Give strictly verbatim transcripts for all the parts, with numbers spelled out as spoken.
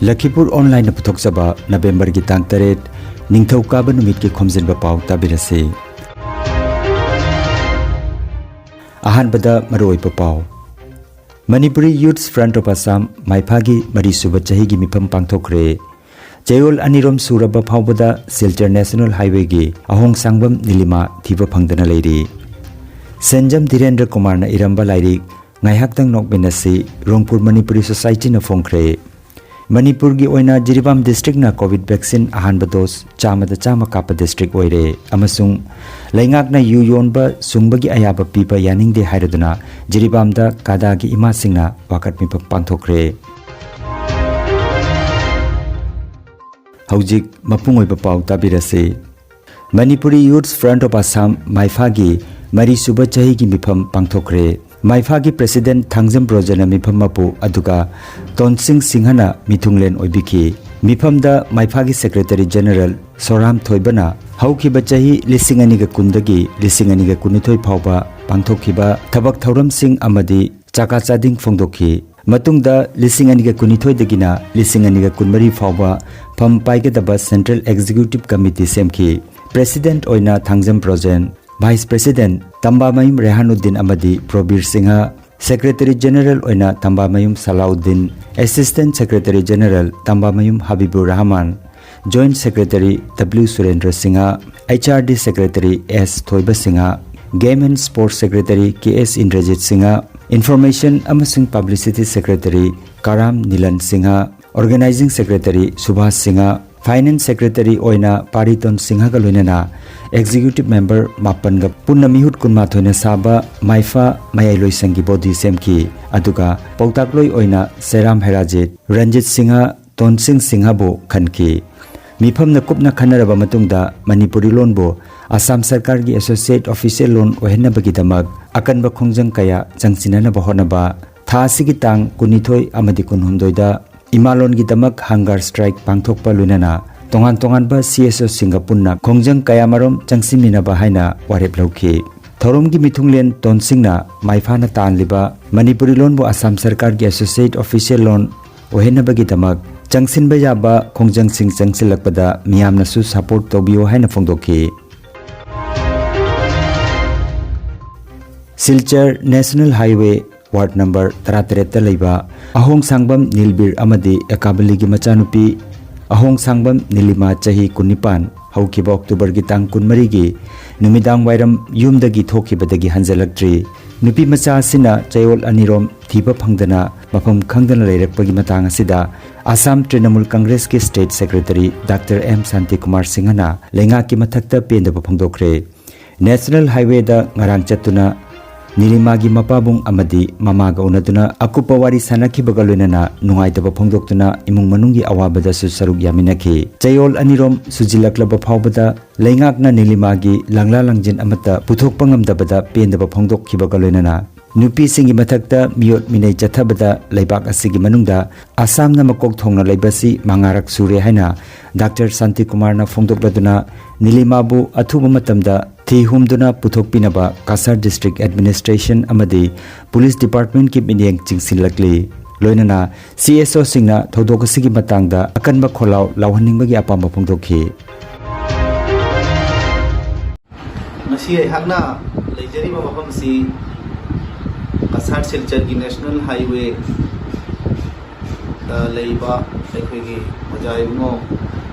ꯂꯈꯤꯄꯨꯔ ꯑꯣꯟꯂꯥꯏꯟꯅ ꯄꯨꯊꯣꯛꯆꯕ ꯅꯕꯦꯝꯕꯔꯒꯤ ꯇꯥꯡ ꯇꯔꯦꯠ, ꯅꯤꯡꯊꯧꯀꯥꯕ ꯅꯨꯃꯤꯠꯀꯤ ꯈꯣꯝꯖꯤꯟꯕ ꯄꯥꯎ ꯇꯥꯕꯤꯔꯁꯤ꯫ ꯑꯍꯥꯟꯕꯗ ꯃꯔꯨꯑꯣꯏꯕ ꯄꯥꯎ꯫ Manipuri youths front of Assam ꯃꯥꯏꯐꯥꯒꯤ ꯃꯔꯤꯁꯨꯕ ꯆꯍꯤꯒꯤ ꯃꯤꯐꯝ ꯄꯥꯡꯊꯣꯛꯈ꯭ꯔꯦ꯫ ꯆꯌꯣꯜ ꯑꯅꯤꯔꯣꯝ ꯁꯨꯔꯕ ꯐꯥꯎꯕꯗ ꯁꯤꯜꯆꯔ ꯅꯦꯁꯅꯦꯜ ꯍꯥꯏꯋꯦꯒꯤ ꯑꯍꯣꯡ ꯁꯥꯡꯕꯝ ꯅꯤꯂꯤꯃꯥ ꯊꯤꯕ ꯐꯪꯗꯅ ꯂꯩꯔꯤ꯫ ꯁꯦꯟꯖꯝ ꯙꯤꯔꯦꯟꯗ꯭ꯔ ꯀꯨꯃꯥꯔꯅ ꯏꯔꯝꯕ ꯂꯥꯏꯔꯤꯛ ꯉꯥꯏꯍꯥꯛꯇꯪ ꯅꯣꯛꯃꯤꯟꯅꯁꯤ ꯔꯣꯡꯄꯨꯔ ꯃꯅꯤꯄꯨꯔꯤ ꯁꯣꯁꯥꯏꯇꯤꯅ ꯐꯣꯡꯈ꯭ꯔꯦ꯫ ꯃꯅꯤꯄꯨꯔꯒꯤ ꯑꯣꯏꯅ ꯖꯤꯔꯤꯕꯥꯝ ꯗꯤꯁꯇ꯭ꯔꯤꯛꯅ ꯀꯣꯚꯤꯗ ꯚꯦꯛꯁꯤꯟ ꯑꯍꯥꯟꯕ ꯗꯣꯁ ꯆꯥꯝꯃꯗ ꯆꯥꯝꯃ ꯀꯥꯞꯄ ꯗꯤꯁꯇ꯭ꯔꯤꯛ ꯑꯣꯏꯔꯦ ꯑꯃꯁꯨꯡ ꯂꯩꯉꯥꯛꯅ ꯌꯨ ꯌꯣꯟꯕ ꯁꯨꯡꯕꯒꯤ ꯑꯌꯥꯕ ꯄꯤꯕ ꯌꯥꯅꯤꯡꯗꯦ ꯍꯥꯏꯔꯗꯨꯅ ꯖꯤꯔꯤꯕꯥꯝꯗ ꯀꯥꯗꯥꯒꯤ ꯏꯃꯥꯁꯤꯡꯅ ꯋꯥꯀꯠ ꯃꯤꯐꯝ ꯄꯥꯡꯊꯣꯛꯈ꯭ꯔꯦ꯫ ꯍꯧꯖꯤꯛ ꯃꯄꯨꯡ ꯑꯣꯏꯕ ꯄꯥꯎ ꯇꯥꯕꯤꯔꯁꯤ꯫ Manipuri youths front of Assam ꯃꯥꯏꯐꯥꯒꯤ ꯃꯔꯤꯁꯨꯕ ꯆꯍꯤꯒꯤ ꯃꯤꯐꯝ ꯄꯥꯡꯊꯣꯛꯈ꯭ꯔꯦ꯫ ꯃꯥꯏꯐꯥꯒꯤ ꯄ꯭ꯔꯦꯁꯤꯗꯦꯟꯠ ꯊꯥꯡꯖꯝ ꯕ꯭ꯔꯣꯖꯅ ꯃꯤꯐꯝ ꯃꯄꯨ, ꯑꯗꯨꯒ ꯇꯣꯟꯁꯤꯡ ꯁꯤꯡꯍꯅ ꯃꯤꯊꯨꯡꯂꯦꯟ ꯑꯣꯏꯕꯤꯈꯤ꯫ ꯃꯤꯐꯝꯗ ꯃꯥꯏꯐꯥꯒꯤ ꯁꯦꯀ꯭ꯔꯦꯇꯔꯤ ꯖꯦꯅꯔꯦꯜ ꯁꯣꯔꯥꯝ ꯊꯣꯏꯕꯅ ꯍꯧꯈꯤꯕ ꯆꯍꯤ ꯂꯤꯁꯤꯡ ꯑꯅꯤꯒ ꯀꯨꯟꯗꯒꯤ ꯂꯤꯁꯤꯡ ꯑꯅꯤꯒ ꯀꯨꯟꯅꯤꯊꯣꯏ ꯐꯥꯎꯕ ꯄꯥꯡꯊꯣꯛꯈꯤꯕ ꯊꯕꯛ ꯊꯧꯔꯝꯁꯤꯡ ꯑꯃꯗꯤ ꯆꯥꯀꯥ ꯆꯥꯗꯤꯡ ꯐꯣꯡꯗꯣꯛꯈꯤ꯫ ꯃꯇꯨꯡꯗ ꯂꯤꯁꯤꯡ ꯑꯅꯤꯒ ꯀꯨꯟꯅꯤꯊꯣꯏꯗꯒꯤꯅ ꯂꯤꯁꯤꯡ ꯑꯅꯤꯒ ꯀꯨꯟꯃꯔꯤ ꯐꯥꯎꯕ ꯐꯝ ꯄꯥꯏꯒꯗꯕ ꯁꯦꯟꯇ꯭ꯔꯦꯜ ꯑꯦꯛꯖꯤꯀ꯭ꯌꯨꯇꯤꯚ ꯀꯃꯤꯇꯤ ꯁꯦꯝꯈꯤ꯫ ꯄ꯭ꯔꯦꯁꯤꯗꯦꯟꯠ ꯑꯣꯏꯅ ꯊꯥꯡꯖꯝ ꯕ꯭ꯔꯣꯖꯦꯟ, ꯚꯥꯏꯁ ꯄ꯭ꯔꯦꯁꯤꯗꯦꯟꯠ ꯇꯝꯕꯥꯃꯌꯨꯝ ꯔꯦꯍꯥꯅꯨꯗꯤꯟ ꯑꯃꯗꯤ ꯄ꯭ꯔꯣꯕꯤꯔ ꯁꯤꯡꯍ, ꯁꯦꯀ꯭ꯔꯦꯇꯔꯤ ꯖꯦꯅꯔꯦꯜ ꯑꯣꯏꯅ Tambamayum Salauddin, assistant secretary general Tambamayum Habibur Rahman, joint secretary W Surendra Singh, H R D secretary S Thoiba Singh, game and sports secretary K S Indrajit Singh, information ꯑꯃꯁꯨꯡ publicity secretary Karam Nilan Singh, organising secretary Subhas Singh, finance secretary ꯑꯣꯏꯅ ꯄꯥꯔꯤꯇꯣꯟ ꯁꯤꯡꯍꯒ ꯂꯣꯏꯅꯅ executive member ꯃꯥꯄꯟꯒ ꯄꯨꯟꯅ ꯃꯤꯍꯨꯠ ꯀꯨꯟꯃꯥꯊꯣꯏꯅ ꯁꯥꯕ ꯃꯥꯏꯐꯥ ꯃꯌꯥꯏꯂꯣꯏꯁꯪꯒꯤ ꯕꯣꯗꯤ ꯁꯦꯝꯈꯤ꯫ ꯑꯗꯨꯒ ꯄꯥꯎꯇꯥꯛꯂꯣꯏ ꯑꯣꯏꯅ ꯁꯦꯔꯥꯝ ꯍꯦꯔꯥꯖꯤꯠ, ꯔꯟꯖꯤꯠ ꯁꯤꯡꯍ, ꯇꯣꯟꯁꯤꯡ ꯁꯤꯡꯍꯕꯨ ꯈꯟꯈꯤ꯫ ꯃꯤꯐꯝꯅ ꯀꯨꯞꯅ ꯈꯟꯅꯔꯕ ꯃꯇꯨꯡꯗ ꯃꯅꯤꯄꯨꯔꯤ ꯂꯣꯟꯕꯨ ꯑꯁꯥꯝ ꯁꯔꯀꯥꯔꯒꯤ ꯑꯦꯁꯣꯁꯤꯌꯦꯠ ꯑꯣꯐꯤꯁꯤꯌꯦꯜ ꯂꯣꯟ ꯑꯣꯏꯍꯟꯅꯕꯒꯤꯗꯃꯛ ꯑꯀꯟꯕ ꯈꯣꯡꯖꯪ ꯀꯌꯥ ꯆꯪꯁꯤꯟꯅꯅꯕ ꯍꯣꯠꯅꯕ, ꯊꯥ ꯑꯁꯤꯒꯤ ꯇꯥꯡ ꯀꯨꯟꯅꯤꯊꯣꯏ ꯑꯃꯗꯤ ꯀꯨꯟꯍꯨꯝꯗꯣꯏꯗ ꯏꯃꯥꯂꯣꯟꯒꯤꯗꯃꯛ ꯍꯪꯒꯔ ꯁ꯭ꯇ꯭ꯔꯥꯏꯛ ꯄꯥꯡꯊꯣꯛꯄ ꯂꯣꯏꯅꯅ ꯇꯣꯉꯥꯟ ꯇꯣꯉꯥꯟꯕ ꯁꯤ ꯑꯦꯁ ꯑꯣꯁꯤꯡꯒ ꯄꯨꯟꯅ ꯈꯣꯡꯖꯪ ꯀꯌꯥꯃꯔꯨꯝ ꯆꯪꯁꯤꯟꯃꯤꯟꯅꯕ ꯍꯥꯏꯅ ꯋꯥꯔꯦꯞ ꯂꯧꯈꯤ꯫ ꯊꯧꯔꯝꯒꯤ ꯃꯤꯊꯨꯡꯂꯦꯟ ꯇꯣꯟꯁꯤꯡꯅ ꯃꯥꯏꯐꯥꯅ ꯇꯥꯟꯂꯤꯕ ꯃꯅꯤꯄꯨꯔꯤ ꯂꯣꯟꯕꯨ ꯑꯁꯥꯝ ꯁꯔꯀꯥꯔꯒꯤ ꯑꯦꯁꯣꯁꯤꯌꯦꯠ ꯑꯣꯐꯤꯁꯤꯌꯦꯜ ꯂꯣꯟ ꯑꯣꯏꯍꯟꯅꯕꯒꯤꯗꯃꯛ ꯆꯪꯁꯤꯟꯕ ꯌꯥꯕ ꯈꯣꯡꯖꯪꯁꯤꯡ ꯆꯪꯁꯤꯜꯂꯛꯄꯗ ꯃꯤꯌꯥꯝꯅꯁꯨ ꯁꯄꯣꯔꯠ ꯇꯧꯕꯤꯌꯨ ꯍꯥꯏꯅ ꯐꯣꯡꯗꯣꯛꯈꯤ꯫ Silchar national highway ward number ꯇꯔꯥꯇꯔꯦꯠꯇ ꯂꯩꯕ ꯑꯍꯣꯡꯁꯥꯡꯕꯝ ꯅꯤꯜꯕꯤꯔ ꯑꯃꯗꯤ ꯑꯦꯀꯥꯕꯂꯤꯒꯤ ꯃꯆꯥꯅꯨꯄꯤ ꯑꯍꯣꯡꯁꯥꯡꯕꯝ ꯅꯤꯂꯤꯃꯥ, ꯆꯍꯤ ꯀꯨꯟꯅꯤꯄꯥꯟ, ꯍꯧꯈꯤꯕ ꯑꯣꯛꯇꯣꯕꯔꯒꯤ ꯇꯥꯡ ꯀꯨꯟꯃꯔꯤꯒꯤ ꯅꯨꯃꯤꯗꯥꯡ ꯋꯥꯏꯔꯝ ꯌꯨꯝꯗꯒꯤ ꯊꯣꯛꯈꯤꯕꯗꯒꯤ ꯍꯟꯖꯤꯜꯂꯛꯇ꯭ꯔꯤ꯫ ꯅꯨꯄꯤ ꯃꯆꯥ ꯑꯁꯤꯅ ꯆꯌꯣꯜ ꯑꯅꯤꯔꯣꯝ ꯊꯤꯕ ꯐꯪꯗꯅ ꯃꯐꯝ ꯈꯪꯗꯅ ꯂꯩꯔꯛꯄꯒꯤ ꯃꯇꯥꯡ ꯑꯁꯤꯗ ꯑꯁꯥꯝ ꯇ꯭ꯔꯤꯅꯃꯨꯜ ꯀꯪꯒ꯭ꯔꯦꯁꯀꯤ state secretary doctor M Shantikumar ꯁꯤꯡꯍꯅ ꯂꯩꯉꯥꯛꯀꯤ ꯃꯊꯛꯇ ꯄꯦꯟꯗꯕ ꯐꯣꯡꯗꯣꯛꯈ꯭ꯔꯦ꯫ ꯅꯦꯁꯅꯦꯜ ꯍꯥꯏꯋꯦꯗ ꯉꯔꯥꯡ ꯆꯠꯇꯨꯅ ꯅꯤꯂꯤꯃꯥꯒꯤ ꯃꯄꯥꯕꯨꯡ ꯑꯃꯗꯤ ꯃꯃꯥꯒ ꯎꯅꯗꯨꯅ ꯑꯀꯨꯞꯄ ꯋꯥꯔꯤ ꯁꯥꯅꯈꯤꯕꯒ ꯂꯣꯏꯅꯅ ꯅꯨꯡꯉꯥꯏꯇꯕ ꯐꯣꯡꯗꯣꯛꯇꯨꯅ ꯏꯃꯨꯡ ꯃꯅꯨꯡꯒꯤ ꯑꯋꯥꯕꯗꯁꯨ ꯁꯔꯨꯛ ꯌꯥꯃꯤꯟꯅꯈꯤ꯫ ꯆꯌꯣꯜ ꯑꯅꯤꯔꯣꯝ ꯁꯨꯖꯤꯜꯂꯛꯂꯕ ꯐꯥꯎꯕꯗ ꯂꯩꯉꯥꯛꯅ ꯅꯤꯂꯤꯃꯥꯒꯤ ꯂꯥꯡꯂꯥ ꯂꯥꯡꯖꯤꯟ ꯑꯃꯠꯇ ꯄꯨꯊꯣꯛꯄ ꯉꯝꯗꯕꯗ ꯄꯦꯟꯗꯕ ꯐꯣꯡꯗꯣꯛꯈꯤꯕꯒ ꯂꯣꯏꯅꯅ ꯅꯨꯄꯤꯁꯤꯡꯒꯤ ꯃꯊꯛꯇ ꯃꯤꯑꯣꯠ ꯃꯤꯅꯩ ꯆꯠꯊꯕꯗ ꯂꯩꯕꯥꯛ ꯑꯁꯤꯒꯤ ꯃꯅꯨꯡꯗ ꯑꯁꯥꯝꯅ ꯃꯀꯣꯛ ꯊꯣꯡꯅ ꯂꯩꯕꯁꯤ ꯃꯉꯥꯔꯛ ꯁꯨꯔꯦ ꯍꯥꯏꯅ ꯗꯥꯛꯇꯔ ꯁꯥꯟꯇꯤꯀꯨꯃꯥꯔꯅ ꯐꯣꯡꯗꯣꯛꯂꯗꯨꯅ ꯅꯤꯂꯤꯃꯥꯕꯨ ꯑꯊꯨꯕ ꯃꯇꯝꯗ ꯊꯤ ꯍꯨꯝꯗꯨꯅ ꯄꯨꯊꯣꯛꯄꯤꯅꯕ ꯀꯁꯥꯔ ꯗꯤꯁꯇ꯭ꯔꯤꯛ ꯑꯦꯗꯃꯤꯅꯤꯁꯇ꯭ꯔꯦꯁꯟ ꯑꯃꯗꯤ ꯄꯨꯂꯤꯁ ꯗꯤꯄꯥꯔꯠꯃꯦꯟꯠꯀꯤ ꯃꯤꯠꯌꯦꯡ ꯆꯤꯡꯁꯤꯜꯂꯛꯂꯤ꯫ ꯂꯣꯏꯅꯅ ꯁꯤ ꯑꯦꯁ ꯑꯣꯁꯤꯡꯅ ꯊꯧꯗꯣꯛ ꯑꯁꯤꯒꯤ ꯃꯇꯥꯡꯗ ꯑꯀꯟꯕ ꯈꯣꯜꯂꯥꯎ ꯂꯥꯎꯍꯟꯅꯤꯡꯕꯒꯤ ꯑꯄꯥꯝꯕ ꯐꯣꯡꯗꯣꯛꯈꯤ꯫ ꯉꯁꯤ ꯑꯩꯍꯥꯛꯅ ꯂꯩꯖꯔꯤꯕ ꯃꯐꯝꯁꯤ ꯀꯁꯥꯔ ꯁꯤꯜꯆꯔꯒꯤ ꯅꯦꯁꯅꯦꯜ ꯍꯥꯏꯋꯦꯗ ꯂꯩꯕ ꯑꯩꯈꯣꯏꯒꯤ ꯑꯣꯖꯥ ꯏꯕꯨꯡꯉꯣ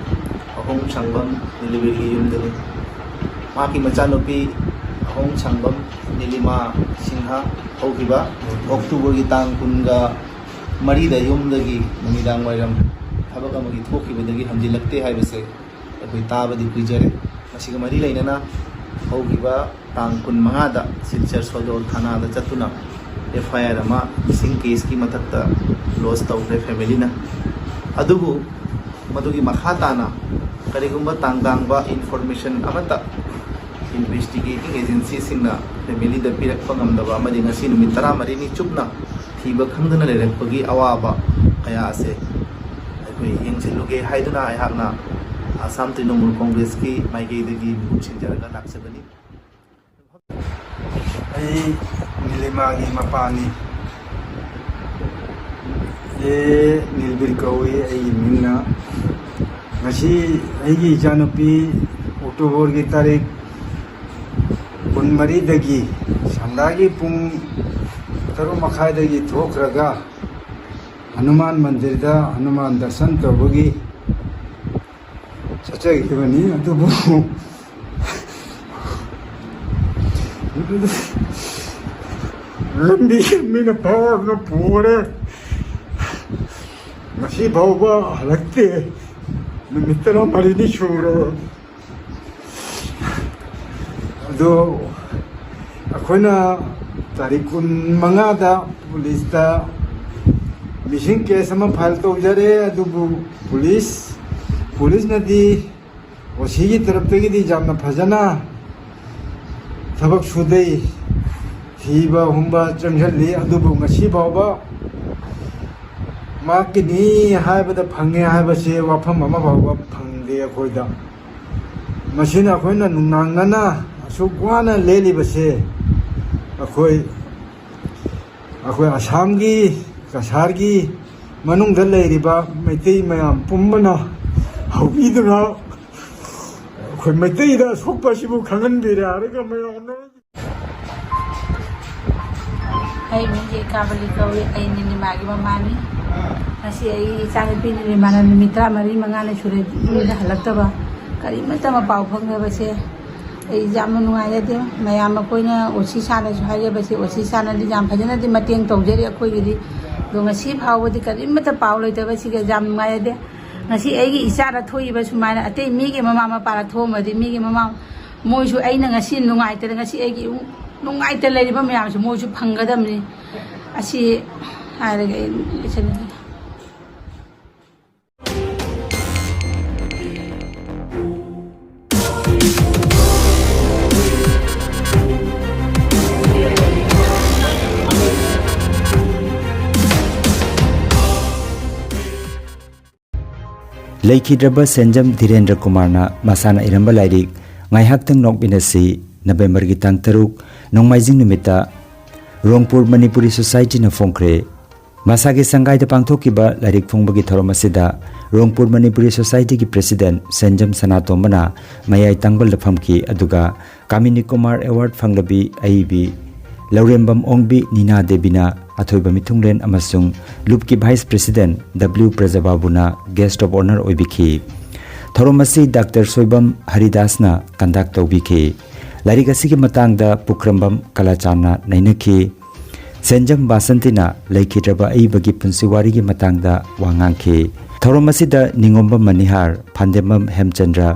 ꯑꯍꯣꯡ ꯁꯪꯕꯝ ꯅꯤꯂꯤꯕꯤꯔꯒꯤ ꯌꯨꯝꯗꯅꯤ꯫ ꯃꯍꯥꯛꯀꯤ ꯃꯆꯥꯅꯨꯄꯤ ꯑꯍꯣꯡ ꯁꯪꯕꯝ ꯅꯤꯂꯤꯃꯥ ꯁꯤꯡꯍ ꯍꯧꯈꯤꯕ ꯑꯣꯛꯇꯣꯕꯔꯒꯤ ꯇꯥꯡ ꯀꯨꯟꯒ ꯃꯔꯤꯗ ꯌꯨꯝꯗꯒꯤ ꯅꯨꯃꯤꯗꯥꯡ ꯋꯥꯏꯔꯝ ꯊꯕꯛ ꯑꯃꯒꯤ ꯊꯣꯛꯈꯤꯕꯗꯒꯤ ꯍꯟꯖꯤꯜꯂꯛꯇꯦ ꯍꯥꯏꯕꯁꯦ ꯑꯩꯈꯣꯏ ꯇꯥꯕꯗꯤ ꯀꯨꯏꯖꯔꯦ꯫ ꯃꯁꯤꯒ ꯃꯔꯤ ꯂꯩꯅꯅ ꯍꯧꯈꯤꯕ ꯇꯥꯡ ꯀꯨꯟꯃꯉꯥꯗ ꯁꯤꯜꯆꯔ ꯁꯣꯗꯣꯜ ꯊꯥꯅꯥꯗ ꯆꯠꯇꯨꯅ ꯑꯦꯐ ꯑꯥꯏ ꯑꯥꯔ ꯑꯃ ꯃꯤꯁꯤꯡ ꯀꯦꯁꯀꯤ ꯃꯊꯛꯇ ꯂꯣꯖ ꯇꯧꯈ꯭ꯔꯦ ꯐꯦꯃꯤꯂꯤꯅ꯫ ꯑꯗꯨꯕꯨ ꯃꯗꯨꯒꯤ ꯃꯈꯥ ꯇꯥꯅ ꯀꯔꯤꯒꯨꯝꯕ ꯇꯥꯡꯗꯥꯡꯕ ꯏꯟꯐꯣꯔꯃꯦꯁꯟ ꯑꯃꯠꯇ ꯏꯟꯚꯦꯁꯇꯤꯒꯦꯇꯤꯡ ꯑꯦꯖꯦꯟꯁꯤꯁꯤꯡꯅ ꯐꯦꯃꯤꯂꯤꯗ ꯄꯤꯔꯛꯄ ꯉꯝꯗꯕ ꯑꯃꯗꯤ ꯉꯁꯤ ꯅꯨꯃꯤꯠ ꯇꯔꯥꯃꯔꯤꯅꯤ ꯆꯨꯞꯅ ꯊꯤꯕ ꯈꯪꯗꯅ ꯂꯩꯔꯛꯄꯒꯤ ꯑꯋꯥꯕ ꯀꯌꯥ ꯑꯁꯦ ꯑꯩꯈꯣꯏ ꯌꯦꯡꯁꯤꯜꯂꯨꯒꯦ ꯍꯥꯏꯗꯨꯅ ꯑꯩꯍꯥꯛꯅ ꯑꯁꯥꯝ ꯇ꯭ꯔꯤꯅꯃꯨꯜ ꯀꯣꯡꯒ꯭ꯔꯦꯁꯀꯤ ꯃꯥꯏꯀꯩꯗꯒꯤ ꯃꯍꯨꯠ ꯁꯤꯟꯖꯔꯒ ꯂꯥꯛꯆꯕꯅꯤ꯫ ꯑꯩ ꯅꯤꯂꯤꯃꯥꯒꯤ ꯃꯄꯥꯅꯤ꯫ ꯑꯦ, ꯅꯤꯜꯕꯤꯔ ꯀꯧꯏ ꯑꯩꯒꯤ ꯃꯤꯡꯅ꯫ ꯉꯁꯤ ꯑꯩꯒꯤ ꯏꯆꯥꯅꯨꯄꯤ ꯑꯣꯛꯇꯣꯕꯔꯒꯤ ꯇꯥꯔꯤꯛ ꯀꯨꯟꯃꯔꯤꯗꯒꯤ ꯁꯟꯗꯥꯒꯤ ꯄꯨꯡ ꯇꯔꯨꯛ ꯃꯈꯥꯏꯗꯒꯤ ꯊꯣꯛꯈ꯭ꯔꯒ ꯍꯅꯨꯃꯥꯟ ꯃꯟꯗꯤꯔꯗ ꯍꯅꯨꯃꯥꯟ ꯗꯔꯁꯟ ꯇꯧꯕꯒꯤ ꯆꯠꯆꯈꯤꯕꯅꯤ꯫ ꯑꯗꯨꯕꯨ ꯂꯝꯕꯤ ꯃꯤꯅ ꯐꯥꯗꯨꯅ ꯄꯨꯈꯔꯦ꯫ ꯉꯁꯤ ꯐꯥꯎꯕ ꯍꯜꯂꯛꯇꯦ꯫ ꯅꯨꯃꯤꯠ ꯇꯔꯥꯃꯔꯤꯅꯤ ꯁꯨꯔꯦ꯫ ꯑꯗꯣ ꯑꯩꯈꯣꯏꯅ ꯇꯥꯔꯤꯛ ꯀꯨꯟꯃꯉꯥꯗ ꯄꯨꯂꯤꯁꯇ ꯃꯤꯁꯤꯡ ꯀꯦꯁ ꯑꯃ ꯐꯥꯏꯜ ꯇꯧꯖꯔꯦ꯫ ꯑꯗꯨꯕꯨ ꯄꯨꯂꯤꯁ, ꯄꯨꯂꯤꯁꯅꯗꯤ ꯑꯣ ꯁꯤꯒꯤ ꯇꯔꯞꯇꯒꯤꯗꯤ ꯌꯥꯝꯅ ꯐꯖꯅ ꯊꯕꯛ ꯁꯨꯗꯩ, ꯊꯤꯕ ꯍꯨꯝꯕ ꯆꯪꯁꯤꯜꯂꯤ꯫ ꯑꯗꯨꯕꯨ ꯉꯁꯤ ꯐꯥꯎꯕ ꯃꯍꯥꯛꯀꯤꯅꯤ ꯍꯥꯏꯕꯗ ꯐꯪꯉꯦ ꯍꯥꯏꯕꯁꯦ ꯋꯥꯐꯝ ꯑꯃ ꯐꯥꯎꯕ ꯐꯪꯗꯦ ꯑꯩꯈꯣꯏꯗ꯫ ꯃꯁꯤꯅ ꯑꯩꯈꯣꯏꯅ ꯅꯨꯡꯅꯥꯡꯅꯅ ꯑꯁꯨꯛ ꯋꯥꯅ ꯂꯦꯜꯂꯤꯕꯁꯦ ꯑꯩꯈꯣꯏ, ꯑꯩꯈꯣꯏ ꯑꯁꯥꯝꯒꯤ, ꯀꯁꯥꯔꯒꯤ ꯃꯅꯨꯡꯗ ꯂꯩꯔꯤꯕ ꯃꯩꯇꯩ ꯃꯌꯥꯝ ꯄꯨꯝꯕꯅ ꯍꯧꯕꯤꯗꯨꯅ ꯑꯩꯈꯣꯏ ꯃꯩꯇꯩꯗ ꯑꯁꯣꯛꯄ ꯑꯁꯤꯕꯨ ꯈꯪꯍꯟꯕꯤꯔꯦ ꯍꯥꯏꯔꯒ ꯃꯌꯥꯝꯅ ꯑꯩ ꯃꯤꯡꯁꯦ ꯏꯀꯥꯕꯂꯤ ꯀꯧꯏ꯫ ꯑꯩ ꯅꯤꯂꯤꯃꯥꯒꯤ ꯃꯃꯥꯅꯤ꯫ ꯉꯁꯤ ꯑꯩ ꯏꯆꯥꯅꯨꯄꯤ ꯅꯤꯂꯤꯃꯥꯅ ꯅꯨꯃꯤꯠ ꯇꯔꯥꯃꯔꯤ ꯃꯉꯥꯅꯤ ꯁꯨꯔꯦ ꯌꯨꯝꯗ ꯍꯜꯂꯛꯇꯕ꯫ ꯀꯔꯤꯃꯠꯇ ꯑꯃ ꯄꯥꯎ ꯐꯪꯗꯕꯁꯦ ꯑꯩ ꯌꯥꯝꯅ ꯅꯨꯡꯉꯥꯏꯖꯗꯦ꯫ ꯃꯌꯥꯝ ꯑꯩꯈꯣꯏꯅ ꯑꯣ ꯁꯤ ꯁꯥꯅꯁꯨ ꯍꯥꯏꯖꯕꯁꯦ, ꯑꯣ ꯁꯤ ꯁꯥꯅꯗꯤ ꯌꯥꯝ ꯐꯖꯅꯗꯤ ꯃꯇꯦꯡ ꯇꯧꯖꯔꯤ ꯑꯩꯈꯣꯏꯒꯤꯗꯤ꯫ ꯑꯗꯣ ꯉꯁꯤ ꯐꯥꯎꯕꯗꯤ ꯀꯔꯤꯃꯠꯇ ꯄꯥꯎ ꯂꯩꯇꯕꯁꯤꯒ ꯌꯥꯝ ꯅꯨꯡꯉꯥꯏꯖꯗꯦ꯫ ꯉꯁꯤ ꯑꯩꯒꯤ ꯏꯆꯥꯗ ꯊꯣꯛꯏꯕ ꯁꯨꯃꯥꯏꯅ ꯑꯇꯩ ꯃꯤꯒꯤ ꯃꯃꯥ ꯃꯄꯥꯗ ꯊꯣꯛꯑꯝꯃꯗꯤ ꯃꯤꯒꯤ ꯃꯃꯥ ꯃꯣꯏꯁꯨ ꯑꯩꯅ ꯉꯁꯤ ꯅꯨꯡꯉꯥꯏꯇꯅ, ꯉꯁꯤ ꯑꯩꯒꯤ ꯏꯃꯨꯡ ꯅꯨꯡꯉꯥꯏꯇ ꯂꯩꯔꯤꯕ ꯃꯌꯥꯝꯁꯦ ꯃꯣꯏꯁꯨ ꯐꯪꯒꯗꯕꯅꯤ꯫ ꯑꯁꯤ ꯍꯥꯏꯔꯒ ꯑꯩ ꯂꯣꯏꯁꯤꯟꯖꯔꯒꯦ꯫ ꯂꯩꯈꯤꯗ꯭ꯔꯕ ꯁꯦꯟꯖꯝ ꯙꯤꯔꯦꯟꯗ꯭ꯔ ꯀꯨꯃꯥꯔꯅ ꯃꯁꯥꯅ ꯏꯔꯝꯕ ꯂꯥꯏꯔꯤꯛ ꯉꯥꯏꯍꯥꯛꯇꯪ ꯅꯣꯛꯃꯤꯟꯅꯁꯤ, ꯅꯕꯦꯝꯕꯔꯒꯤ ꯇꯥꯡ ꯇꯔꯨꯛ, ꯅꯣꯡꯃꯥꯏꯖꯤꯡ ꯅꯨꯃꯤꯠꯇ ꯔꯣꯡꯄꯨꯔ ꯃꯅꯤꯄꯨꯔꯤ ꯁꯣꯁꯥꯏꯇꯤꯅ ꯐꯣꯡꯈ꯭ꯔꯦ꯫ ꯃꯁꯥꯒꯤ ꯁꯪꯒꯥꯏꯗ ꯄꯥꯡꯊꯣꯛꯈꯤꯕ ꯂꯥꯏꯔꯤꯛ ꯐꯣꯡꯕꯒꯤ ꯊꯧꯔꯝ ꯑꯁꯤꯗ ꯔꯣꯡꯄꯨꯔ ꯃꯅꯤꯄꯨꯔꯤ ꯁꯣꯁꯥꯏꯇꯤꯒꯤ ꯄ꯭ꯔꯦꯁꯤꯗꯦꯟꯠ ꯁꯦꯟꯖꯝ ꯁꯅꯥꯇꯣꯝꯕꯅ ꯃꯌꯥꯏ ꯇꯥꯡꯕꯜꯗ ꯐꯝꯈꯤ, ꯑꯗꯨꯒ ꯀꯥꯃꯤꯅꯤ ꯀꯨꯃꯥꯔ ꯑꯦꯋꯥꯔꯗ ꯐꯪꯂꯕꯤ ꯑꯏꯕꯤ ꯂꯧꯔꯦꯝꯕꯝ ꯑꯣꯡꯕꯤ ꯅꯤꯅꯥ ꯗꯦꯕꯤꯅ ꯑꯊꯣꯏꯕ ꯃꯤꯊꯨꯡꯂꯦꯟ ꯑꯃꯁꯨꯡ ꯂꯨꯞꯀꯤ ꯚꯥꯏꯁ ꯄ꯭ꯔꯦꯁꯤꯗꯦꯟꯠ ꯗꯕ꯭ꯂꯤꯎ ꯄ꯭ꯔꯖꯕꯥꯕꯨꯅ ꯒꯦꯁ꯭ꯠ ꯑꯣꯐ ꯑꯣꯅꯔ ꯑꯣꯏꯕꯤꯈꯤ꯫ ꯊꯧꯔꯝ ꯑꯁꯤ ꯗꯥꯛꯇꯔ ꯁꯣꯏꯕꯝ ꯍꯔꯤꯗꯥꯁꯅ ꯀꯟꯗꯛ ꯇꯧꯕꯤꯈꯤ꯫ ꯂꯥꯏꯔꯤꯛ ꯑꯁꯤꯒꯤ ꯃꯇꯥꯡꯗ ꯄꯨꯈ꯭ꯔꯝꯕꯝ ꯀꯂꯥꯆꯥꯟꯅ ꯅꯩꯅꯈꯤ꯫ ꯁꯦꯟꯖꯝ ꯕꯥꯁꯟꯇꯤꯅ ꯂꯩꯈꯤꯗ꯭ꯔꯕ ꯑꯏꯕꯒꯤ ꯄꯨꯟꯁꯤ ꯋꯥꯔꯤꯒꯤ ꯃꯇꯥꯡꯗ ꯋꯥ ꯉꯥꯡꯈꯤ꯫ ꯊꯧꯔꯝ ꯑꯁꯤꯗ ꯅꯤꯉꯣꯝꯕꯝ ꯃꯅꯤꯍꯥꯔ, ꯐꯥꯟꯗꯦꯝꯕꯝ ꯍꯦꯝꯆꯟꯗ꯭ꯔ,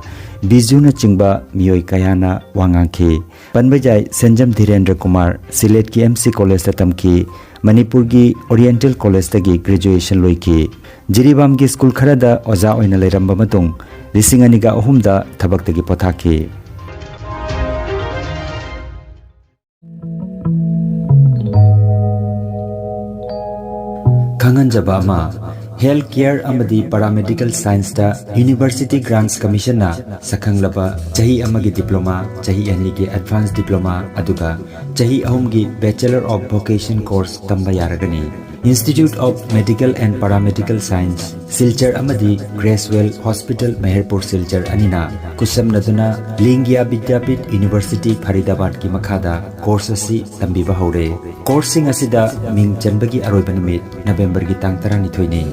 ꯕꯤꯖꯨꯅꯆꯤꯡꯕ ꯃꯤꯑꯣꯏ ꯀꯌꯥꯅ ꯋꯥ ꯉꯥꯡꯈꯤ꯫ ꯄꯟꯕ ꯌꯥꯏ, ꯁꯦꯟꯖꯝ ꯙꯤꯔꯦꯟꯗ꯭ꯔ ꯀꯨꯃꯥꯔ ꯁꯤꯂꯦꯠꯀꯤ ꯑꯦꯝ ꯁꯤ ꯀꯣꯂꯦꯖꯇ ꯇꯝꯈꯤ꯫ ꯃꯅꯤꯄꯨꯔꯒꯤ ꯑꯣꯔꯤꯌꯦꯟꯇꯦꯜ ꯀꯣꯂꯦꯖꯇꯒꯤ ꯒ꯭ꯔꯦꯖꯨꯑꯦꯁꯟ ꯂꯣꯏꯈꯤ꯫ ꯖꯤꯔꯤꯕꯥꯝꯒꯤ ꯁ꯭ꯀꯨꯜ ꯈꯔꯗ ꯑꯣꯖꯥ ꯑꯣꯏꯅ ꯂꯩꯔꯝꯕ ꯃꯇꯨꯡ ꯂꯤꯁꯤꯡ ꯑꯅꯤꯒ ꯑꯍꯨꯝꯗ ꯊꯕꯛꯇꯒꯤ ꯄꯣꯊꯥꯈꯤ꯫ ꯈꯪꯍꯟꯖꯕ ꯑꯃ, ꯍꯦꯜꯊ ꯀꯦꯌꯔ ꯑꯃꯗꯤ ꯄꯦꯔꯥꯃꯦꯗꯤꯀꯦꯜ ꯁꯥꯏꯟꯁꯇ ꯌꯨꯅꯤꯚꯔꯁꯤꯇꯤ ꯒ꯭ꯔꯥꯟꯠꯁ ꯀꯃꯤꯁꯟꯅ ꯁꯛꯈꯪꯂꯕ ꯆꯍꯤ ꯑꯃꯒꯤ ꯗꯤꯄ꯭ꯂꯣꯃꯥ, ꯆꯍꯤ ꯑꯅꯤꯒꯤ ꯑꯦꯗꯚꯥꯟꯁ ꯗꯤꯄ꯭ꯂꯣꯃꯥ, ꯑꯗꯨꯒ ꯆꯍꯤ ꯑꯍꯨꯝꯒꯤ ꯕꯦꯆꯦꯂꯔ ꯑꯣꯐ ꯚꯣꯀꯦꯁꯟ ꯀꯣꯔꯁ ꯇꯝꯕ ꯌꯥꯔꯒꯅꯤ꯫ Institute of medical and paramedical science, Silchar ꯑꯃꯗꯤ ꯒ꯭ꯔꯦꯁꯋꯦꯜ ꯍꯣꯁꯄꯤꯇꯥꯜ ꯃꯦꯍꯔꯄꯨꯔ ꯁꯤꯜꯆꯔ ꯑꯅꯤꯅ ꯈꯨꯠꯁꯝꯅꯗꯨꯅ ꯂꯤꯡꯒꯤꯌꯥ ꯕꯤꯗ꯭ꯌꯥꯄꯤꯊ ꯌꯨꯅꯤꯚꯔꯁꯤꯇꯤ ꯐꯔꯤꯗꯥꯕꯥꯗꯀꯤ ꯃꯈꯥꯗ ꯀꯣꯔꯁ ꯑꯁꯤ ꯇꯝꯕꯤꯕ ꯍꯧꯔꯦ꯫ ꯀꯣꯔꯁꯁꯤꯡ ꯑꯁꯤꯗ ꯃꯤꯡ ꯆꯟꯕꯒꯤ ꯑꯔꯣꯏꯕ ꯅꯨꯃꯤꯠ ꯅꯕꯦꯝꯕꯔꯒꯤ ꯇꯥꯡ ꯇꯔꯥꯅꯤꯊꯣꯏꯅꯤ꯫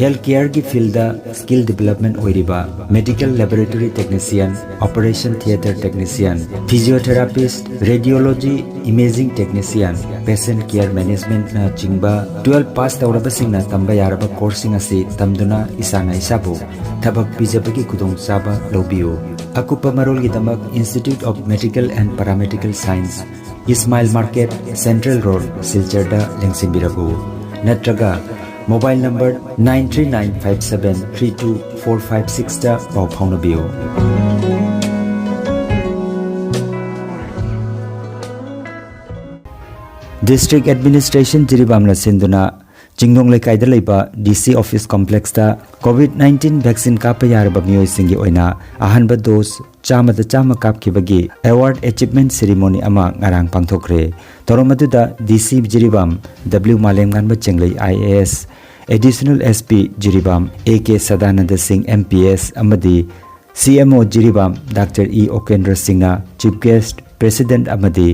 ꯍꯦꯜꯊ ꯀꯦꯌꯔꯒꯤ ꯐꯤꯜꯗ ꯁ꯭ꯀꯤꯜ ꯗꯤꯚꯦꯂꯞꯃꯦꯟꯠ ꯑꯣꯏꯔꯤꯕ medical laboratory technician, operation theatre technician, physiotherapist, radiology, imaging technician, patient care ꯃꯦꯅꯦꯖꯃꯦꯟꯠꯅꯆꯤꯡꯕ ꯇꯨꯋꯦꯜꯐ ꯄꯥꯁ ꯇꯧꯔꯕꯁꯤꯡꯅ ꯇꯝꯕ ꯌꯥꯔꯕ ꯀꯣꯔꯁꯁꯤꯡ ꯑꯁꯤ ꯇꯝꯗꯨꯅ ꯏꯁꯥꯅ ꯏꯁꯥꯕꯨ ꯊꯕꯛ ꯄꯤꯖꯕꯒꯤ ꯈꯨꯗꯣꯡꯆꯥꯕ ꯂꯧꯕꯤꯌꯨ꯫ ꯑꯀꯨꯞꯄ ꯃꯔꯣꯜꯒꯤꯗꯃꯛ institute of medical and paramedical science, Ismail market, central road, ꯁꯤꯜꯆꯔꯗ ꯂꯦꯡꯁꯤꯟꯕꯤꯔꯛꯎ, ꯅꯠꯇ꯭ꯔꯒ mobile number nine three nine five seven three two four five ꯁꯤꯛꯁꯇ ꯄꯥꯎ ꯐꯥꯎꯅꯕꯤꯌꯨ꯫ ꯗꯤꯁꯇ꯭ꯔꯤꯛ ꯑꯦꯗꯃꯤꯅꯤꯁꯇ꯭ꯔꯦꯁꯟ ꯖꯤꯔꯤꯕꯥꯝꯅ ꯁꯤꯟꯗꯨꯅ ꯆꯤꯡꯅꯨꯡ ꯂꯩꯀꯥꯏꯗ ꯂꯩꯕ ꯗꯤ ꯁꯤ ꯑꯣꯐꯤꯁ ꯀꯣꯝꯄ꯭ꯂꯦꯛꯁꯇ ꯀꯣꯚꯤꯗ ꯅꯥꯏꯟꯇꯤꯟ ꯚꯦꯛꯁꯤꯟ ꯀꯥꯞꯄ ꯌꯥꯔꯕ ꯃꯤꯑꯣꯏꯁꯤꯡꯒꯤ ꯑꯣꯏꯅ ꯑꯍꯥꯟꯕ ꯗꯣꯁ ꯆꯥꯝꯃꯗ ꯆꯥꯝꯃ ꯀꯥꯞꯈꯤꯕꯒꯤ Award Achievement Ceremony ꯑꯃ ꯉꯔꯥꯡ ꯄꯥꯡꯊꯣꯛꯈ꯭ꯔꯦ꯫ ꯊꯧꯔꯝ ꯑꯗꯨꯗ D C Jiribam W ꯃꯥꯂꯦꯝꯉꯥꯟꯕ ꯆꯦꯡꯂꯩ I A S, Additional S P Jiribam A K Sadananda ꯁꯤꯡ M P S ꯑꯃꯗꯤ C M O Jiribam Doctor E ꯎꯀꯦꯟꯗ꯭ꯔ ꯁꯤꯡꯅ Chief Guest, President ꯑꯃꯗꯤ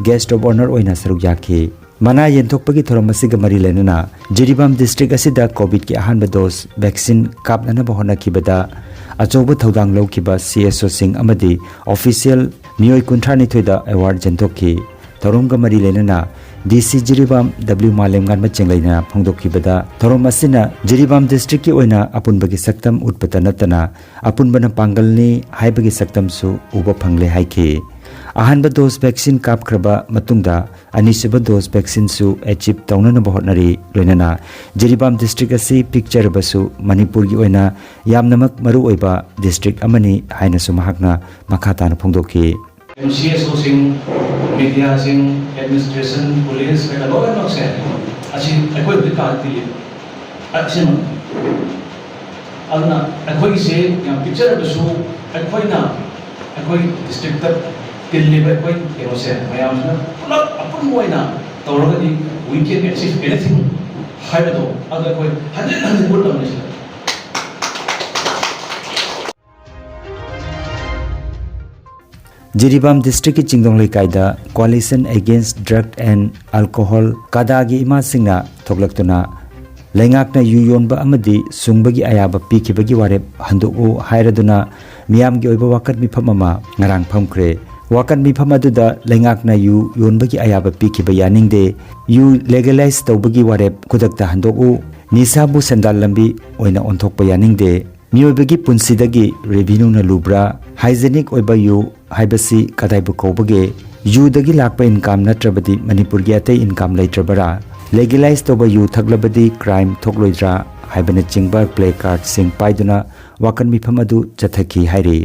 Guest of Honour ꯑꯣꯏꯅ ꯁꯔꯨꯛ ꯌꯥꯈꯤ꯫ ꯃꯅꯥ ꯌꯦꯟꯊꯣꯛꯄꯒꯤ ꯊꯧꯔꯝ ꯑꯁꯤꯒ ꯃꯔꯤ ꯂꯩꯅꯅ ꯖꯤꯔꯤꯕꯥꯝ district ꯑꯁꯤꯗ COVID ꯀꯤ ꯑꯍꯥꯟꯕ dose vaccine ꯀꯥꯞꯅꯅꯕ ꯍꯣꯠꯅꯈꯤꯕꯗ ꯑꯆꯧꯕ ꯊꯧꯗꯥꯡ ꯂꯧꯈꯤꯕ C S O ꯁꯤꯡ ꯑꯃꯗꯤ official ꯃꯤꯑꯣꯏ ꯀꯨꯟꯊ꯭ꯔꯥ ꯅꯤꯊꯣꯏꯗ award ꯌꯦꯟꯊꯣꯛꯈꯤ꯫ ꯊꯧꯔꯝꯒ ꯃꯔꯤ ꯂꯩꯅꯅ D C ꯖꯤꯔꯤꯕꯥꯝ W ꯃꯥꯂꯦꯝꯉꯥꯟꯕ ꯆꯦꯡꯂꯩꯅ ꯐꯣꯡꯗꯣꯛꯈꯤꯕꯗ, ꯊꯧꯔꯝ ꯑꯁꯤꯅ ꯖꯤꯔꯤꯕꯥꯝ district ꯀꯤ ꯑꯣꯏꯅ ꯑꯄꯨꯟꯕꯒꯤ ꯁꯛꯇꯝ ꯎꯠꯄꯇ ꯅꯠꯇꯅ ꯑꯄꯨꯟꯕꯅ ꯄꯥꯡꯒꯜꯅꯤ ꯍꯥꯏꯕꯒꯤ ꯁꯛꯇꯝꯁꯨ ꯎꯕ ꯐꯪꯂꯦ ꯍꯥꯏꯈꯤ꯫ ꯑꯍꯥꯟꯕ dose vaccine ꯀꯥꯞꯈ꯭ꯔꯕ ꯃꯇꯨꯡꯗ ꯑꯅꯤꯁꯨꯕ dose vaccine ꯁꯨ achieve ꯇꯧꯅꯅꯕ ꯍꯣꯠꯅꯔꯤ꯫ ꯂꯣꯏꯅꯅ ꯖꯤꯔꯤꯕꯥꯝ district ꯑꯁꯤ ꯄꯤꯛꯆꯔꯕꯁꯨ ꯃꯅꯤꯄꯨꯔꯒꯤ ꯑꯣꯏꯅ ꯌꯥꯝꯅꯃꯛ ꯃꯔꯨꯑꯣꯏꯕ district ꯑꯃꯅꯤ ꯍꯥꯏꯅꯁꯨ ꯃꯍꯥꯛꯅ ꯃꯈꯥ ꯇꯥꯅ ꯐꯣꯡꯗꯣꯛꯈꯤ꯫ C S O ꯁꯤꯡ, media ꯁꯤꯡ, administration, police ꯀꯩꯀꯥ ꯂꯣꯏꯅꯃꯛꯁꯦ ꯑꯁꯤ ꯑꯩꯈꯣꯏ ꯍꯧꯖꯤꯛ ꯀꯥꯟ ꯇꯤꯜꯂꯤ꯫ ꯑꯁꯤꯃꯛ꯫ ꯑꯗꯨꯅ ꯑꯩꯈꯣꯏꯒꯤꯁꯦ ꯌꯥꯝ ꯄꯤꯛꯆꯔꯕꯁꯨ ꯑꯩꯈꯣꯏꯅ, ꯑꯩꯈꯣꯏ district ꯇ ꯇꯤꯜꯂꯤꯕ ꯑꯩꯈꯣꯏ ꯀꯩꯅꯣꯁꯦ ꯃꯌꯥꯝꯁꯤꯅ ꯄꯨꯂꯞ ꯑꯄꯨꯟꯕ ꯑꯣꯏꯅ ꯇꯧꯔꯒꯗꯤ we can achieve anything ꯍꯥꯏꯕꯗꯣ ꯑꯗꯨ ꯑꯩꯈꯣꯏ ꯍꯟꯖꯤꯟ ꯍꯟꯖꯤꯟ ꯎꯠꯂꯕꯅꯤ ꯁꯤꯗ꯫ ꯖꯤꯔꯤꯕꯥꯝ district ꯀꯤ ꯆꯤꯡꯗꯣꯡ ꯂꯩꯀꯥꯏꯗ Coalition Against Drug and Alcohol, ꯀꯗꯥꯒꯤ ꯏꯃꯥꯁꯤꯡꯅ ꯊꯣꯛꯂꯛꯇꯨꯅ ꯂꯩꯉꯥꯛꯅ ꯌꯨ ꯌꯣꯟꯕ ꯑꯃꯗꯤ ꯁꯨꯡꯕꯒꯤ ꯑꯌꯥꯕ ꯄꯤꯈꯤꯕꯒꯤ ꯋꯥꯔꯦꯞ ꯍꯟꯗꯣꯛꯎ ꯍꯥꯏꯔꯗꯨꯅ ꯃꯤꯌꯥꯝꯒꯤ ꯑꯣꯏꯕ ꯋꯥꯀꯠ ꯃꯤꯐꯝ ꯑꯃ ꯉꯔꯥꯡ ꯐꯝꯈ꯭ꯔꯦ꯫ ꯋꯥꯀꯠ ꯃꯤꯐꯝ ꯑꯗꯨꯗ ꯂꯩꯉꯥꯛꯅ ꯌꯨ ꯌꯣꯟꯕꯒꯤ ꯑꯌꯥꯕ ꯄꯤꯈꯤꯕ ꯌꯥꯅꯤꯡꯗꯦ, ꯌꯨ legalize ꯇꯧꯕꯒꯤ ꯋꯥꯔꯦꯞ ꯈꯨꯗꯛꯇ ꯍꯟꯗꯣꯛꯎ, ꯅꯤꯁꯥꯕꯨ ꯁꯦꯟꯗꯥꯜ ꯂꯝꯕꯤ ꯑꯣꯏꯅ ꯑꯣꯟꯊꯣꯛꯄ ꯌꯥꯅꯤꯡꯗꯦ, ꯃꯤꯑꯣꯏꯕꯒꯤ ꯄꯨꯟꯁꯤꯗꯒꯤ revenue ꯅ ꯂꯨꯕ꯭ꯔꯥ? Hygienic ꯑꯣꯏꯕ ꯌꯨ ꯍꯥꯏꯕꯁꯤ ꯀꯗꯥꯏꯕꯨ ꯀꯧꯕꯒꯦ? ꯌꯨꯗꯒꯤ ꯂꯥꯛꯄ income ꯅꯠꯇ꯭ꯔꯕꯗꯤ ꯃꯅꯤꯄꯨꯔꯒꯤ ꯑꯇꯩ income ꯂꯩꯇ꯭ꯔꯕꯔꯥ? Legalize ꯇꯧꯕ ꯌꯨ ꯊꯛꯂꯕꯗꯤ crime ꯊꯣꯛꯂꯣꯏꯗ꯭ꯔꯥ? ꯍꯥꯏꯕꯅꯆꯤꯡꯕ placard ꯁꯤꯡ ꯄꯥꯏꯗꯨꯅ ꯋꯥꯀꯠ ꯃꯤꯐꯝ ꯑꯗꯨ ꯆꯠꯊꯈꯤ ꯍꯥꯏꯔꯤ꯫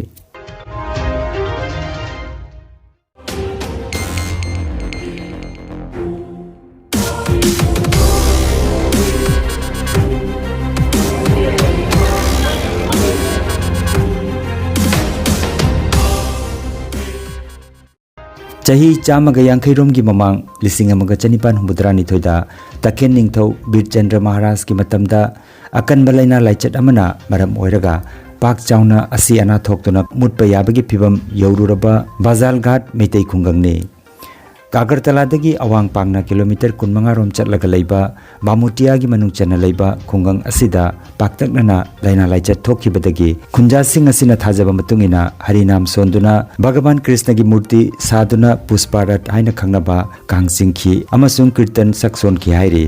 ꯆꯍꯤ ꯆꯥꯝꯃꯒ ꯌꯥꯡꯈꯩ ꯔꯣꯝꯒꯤ ꯃꯃꯥꯡ, ꯂꯤꯁꯤꯡ ꯑꯃꯒ ꯆꯅꯤꯄꯥꯟ ꯍꯨꯝꯐꯨꯇꯔꯥꯅꯤꯊꯣꯏꯗ ꯇꯈꯦꯟ ꯅꯤꯡꯊꯧ ꯕꯤꯔꯆꯟꯗ꯭ꯔ ꯃꯍꯥꯔꯥꯖꯀꯤ ꯃꯇꯝꯗ ꯑꯀꯟꯕ ꯂꯥꯏꯅꯥ ꯂꯥꯏꯆꯠ ꯑꯃꯅ ꯃꯔꯝ ꯑꯣꯏꯔꯒ ꯄꯥꯛ ꯆꯥꯎꯅ ꯑꯁꯤ ꯑꯅꯥ ꯊꯣꯛꯇꯨꯅ ꯃꯨꯠꯄ ꯌꯥꯕꯒꯤ ꯐꯤꯕꯝ ꯌꯧꯔꯨꯔꯕ ꯕꯥꯖꯥꯜꯒꯥꯠ ꯃꯩꯇꯩ ꯈꯨꯡꯒꯪꯅꯤ꯫ ꯑꯒꯔꯇꯂꯥꯗꯒꯤ ꯑꯋꯥꯡ ꯄꯥꯡꯅ ꯀꯤꯂꯣꯃꯤꯇꯔ ꯀꯨꯟꯃꯉꯥ ꯔꯣꯝ ꯆꯠꯂꯒ ꯂꯩꯕ ꯕꯥꯃꯨꯇꯤꯌꯥꯒꯤ ꯃꯅꯨꯡ ꯆꯟꯅ ꯂꯩꯕ ꯈꯨꯡꯒꯪ ꯑꯁꯤꯗ ꯄꯥꯛꯇꯛꯅꯅ ꯂꯥꯏꯅꯥ ꯂꯥꯏꯆꯠ ꯊꯣꯛꯈꯤꯕꯗꯒꯤ ꯈꯨꯟꯖꯥꯁꯤꯡ ꯑꯁꯤꯅ ꯊꯥꯖꯕ ꯃꯇꯨꯡ ꯏꯟꯅ ꯍꯔꯤꯅꯥꯝ ꯁꯣꯟꯗꯨꯅ ꯚꯒꯕꯥꯟ ꯀ꯭ꯔꯤꯁꯅꯒꯤ ꯃꯨꯔꯇꯤ ꯁꯥꯗꯨꯅ ꯄꯨꯁꯄꯥꯔꯠ ꯍꯥꯏꯅ ꯈꯪꯅꯕ ꯀꯥꯡ ꯆꯤꯡꯈꯤ ꯑꯃꯁꯨꯡ ꯀꯤꯔꯇꯟ ꯁꯛꯁꯣꯟꯈꯤ ꯍꯥꯏꯔꯤ꯫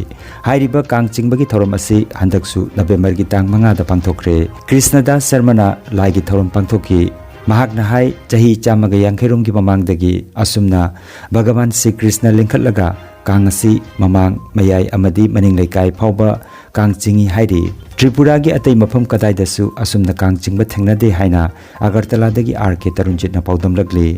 ꯍꯥꯏꯔꯤꯕ ꯀꯥꯡ ꯆꯤꯡꯕꯒꯤ ꯊꯧꯔꯝ ꯑꯁꯤ ꯍꯟꯗꯛꯁꯨ ꯅꯕꯦꯝꯕꯔꯒꯤ ꯇꯥꯡ ꯃꯉꯥꯗ ꯄꯥꯡꯊꯣꯛꯈ꯭ꯔꯦ꯫ ꯀ꯭ꯔꯤꯁꯅꯗꯥꯁ ꯁꯔꯃꯅ ꯂꯥꯏꯒꯤ ꯊꯧꯔꯝ ꯄꯥꯡꯊꯣꯛꯈꯤ꯫ ꯃꯍꯥꯛꯅ ꯍꯥꯏ, ꯆꯍꯤ ꯆꯥꯝꯃꯒ ꯌꯥꯡꯈꯩ ꯔꯣꯝꯒꯤ ꯃꯃꯥꯡꯗꯒꯤ ꯑꯁꯨꯝꯅ ꯚꯒꯕꯥꯟ ꯁ꯭ꯔꯤ ꯀ꯭ꯔꯤꯁꯅ ꯂꯤꯡꯈꯠꯂꯒ ꯀꯥꯡ ꯑꯁꯤ ꯃꯃꯥꯡ, ꯃꯌꯥꯏ ꯑꯃꯗꯤ ꯃꯅꯤꯡ ꯂꯩꯀꯥꯏ ꯐꯥꯎꯕ ꯀꯥꯡ ꯆꯤꯡꯏ ꯍꯥꯏꯔꯤ꯫ ꯇ꯭ꯔꯤꯄꯨꯔꯥꯒꯤ ꯑꯇꯩ ꯃꯐꯝ ꯀꯗꯥꯏꯗꯁꯨ ꯑꯁꯨꯝꯅ ꯀꯥꯡ ꯆꯤꯡꯕ ꯊꯦꯡꯅꯗꯦ ꯍꯥꯏꯅ ꯑꯒꯔꯇꯂꯥꯗꯒꯤ ꯑꯥꯔ ꯀꯦ ꯇꯔꯨꯟꯖꯤꯠꯅ ꯄꯥꯎꯗꯝꯂꯛꯂꯤ꯫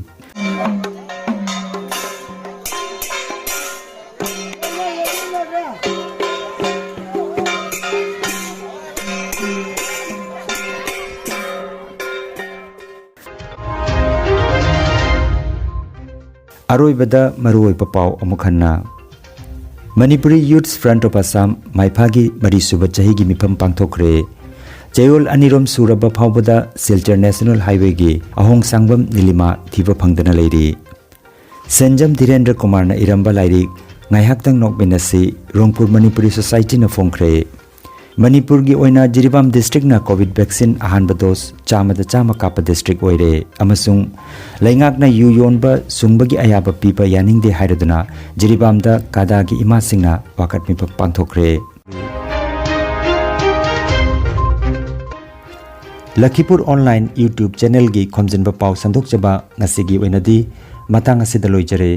ꯑꯔꯣꯏꯕꯗ ꯃꯔꯨꯑꯣꯏꯕ ꯄꯥꯎ ꯑꯃꯨꯛ ꯍꯟꯅ꯫ Manipuri Youths Front of Assam ꯃꯥꯏꯐꯥꯒꯤ ꯃꯔꯤꯁꯨꯕ ꯆꯍꯤꯒꯤ ꯃꯤꯐꯝ ꯄꯥꯡꯊꯣꯛꯈ꯭ꯔꯦ꯫ ꯆꯌꯣꯜ ꯑꯅꯤꯔꯣꯝ ꯁꯨꯔꯕ ꯐꯥꯎꯕꯗ ꯁꯤꯜꯆꯔ ꯅꯦꯁꯅꯦꯜ ꯍꯥꯏꯋꯦꯒꯤ ꯑꯍꯣꯡ ꯁꯥꯡꯕꯝ ꯅꯤꯂꯤꯃꯥ ꯊꯤꯕ ꯐꯪꯗꯅ ꯂꯩꯔꯤ꯫ ꯁꯦꯟꯖꯝ ꯙꯤꯔꯦꯟꯗ꯭ꯔ ꯀꯨꯃꯥꯔꯅ ꯏꯔꯝꯕ ꯂꯥꯏꯔꯤꯛ ꯉꯥꯏꯍꯥꯛꯇꯪ ꯅꯣꯛꯃꯤꯟꯅꯁꯤ ꯔꯣꯡꯄꯨꯔ ꯃꯅꯤꯄꯨꯔꯤ ꯁꯣꯁꯥꯏꯇꯤꯅ ꯐꯣꯡꯈ꯭ꯔꯦ꯫ ꯃꯅꯤꯄꯨꯔꯒꯤ ꯑꯣꯏꯅ ꯖꯤꯔꯤꯕꯥꯝ ꯗꯤꯁꯇ꯭ꯔꯤꯛꯅ ꯀꯣꯚꯤꯗ ꯚꯦꯛꯁꯤꯟ ꯑꯍꯥꯟꯕ ꯗꯣꯁ ꯆꯥꯝꯃꯗ ꯆꯥꯝꯃ ꯀꯥꯞꯄ ꯗꯤꯁꯇ꯭ꯔꯤꯛ ꯑꯣꯏꯔꯦ ꯑꯃꯁꯨꯡ ꯂꯩꯉꯥꯛꯅ ꯌꯨ ꯌꯣꯟꯕ ꯁꯨꯡꯕꯒꯤ ꯑꯌꯥꯕ ꯄꯤꯕ ꯌꯥꯅꯤꯡꯗꯦ ꯍꯥꯏꯔꯗꯨꯅ ꯖꯤꯔꯤꯕꯥꯝꯗ ꯀꯥꯗꯥꯒꯤ ꯏꯃꯥꯁꯤꯡꯅ ꯋꯥꯀꯠ ꯃꯤꯐꯝ ꯄꯥꯡꯊꯣꯛꯈ꯭ꯔꯦ꯫ ꯂꯈꯤꯄꯨꯔ ꯑꯣꯟꯂꯥꯏꯟ YouTube ꯆꯦꯅꯦꯜꯒꯤ ꯈꯣꯝꯖꯤꯟꯕ ꯄꯥꯎ ꯁꯟꯗꯣꯛꯆꯕ ꯉꯁꯤꯒꯤ ꯑꯣꯏꯅꯗꯤ ꯃꯇꯥꯡ ꯑꯁꯤꯗ ꯂꯣꯏꯖꯔꯦ꯫